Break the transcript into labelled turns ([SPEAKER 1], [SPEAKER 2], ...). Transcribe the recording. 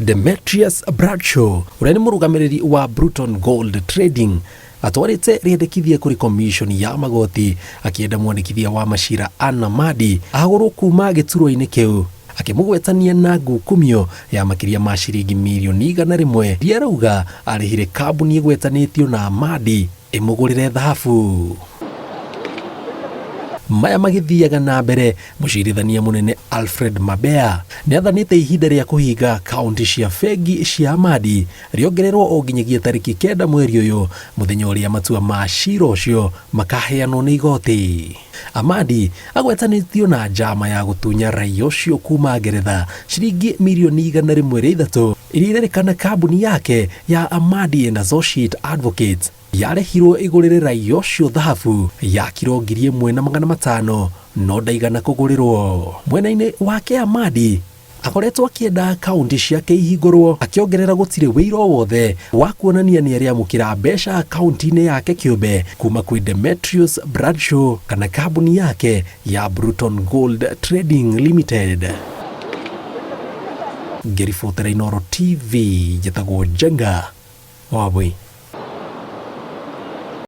[SPEAKER 1] Demetrius Bradshaw ũrĩa nĩ mũrũgamĩrĩri wa Bruton Gold Trading atwarĩte rĩendekithia kũrĩ komishoni ya magoti akĩenda mwandĩkithia wa macira Anna Madi ahagũrwo kuma gĩturwa-inĩ kĩu akĩmũgwetania na ngukumio ya makĩria ma ciringi mirioni 100 iria arauga arĩhire kambuni ĩgwetanĩtio na Amadi ĩmũgũrĩre thahabu. Maya magĩthiaga na mbere, mũcirithania mũnene Alfred Mabea nĩ athanĩte ihinda rĩa kũhinga akaunti cia bengi cia Amadi rĩongererwo o nginyagia tarĩki 9 mweri ũyũ, mũthenya ũrĩa matua ma cira ũcio makaheanwo nĩ igoti. Amadi agwetanĩtio na njama ya gũtunya raia ũcio kuma Ngeretha ciringi mirioni 103 iria irerĩkana kambuni yake ya Amadi and Associate Advocates yarĩhirwo ĩgũrĩre raia ũcio thahabu ya kiro 1500 no ndaigana kũgũrĩrwo. Mwena-inĩ wake Amadi akoretwo akĩenda akaunti ciake ihingũrwo akĩongerera gũtirĩ wĩira o wothe wa kuonania nĩ arĩ amũkĩra mbeca akaunti-inĩ yake kĩũmbe kuma kwĩ Demetrius Bradshaw kana kambuni yake ya Bruton Gold Trading Limited. Ngĩribotera Inooro TV njĩtagwo Njenga Wambui.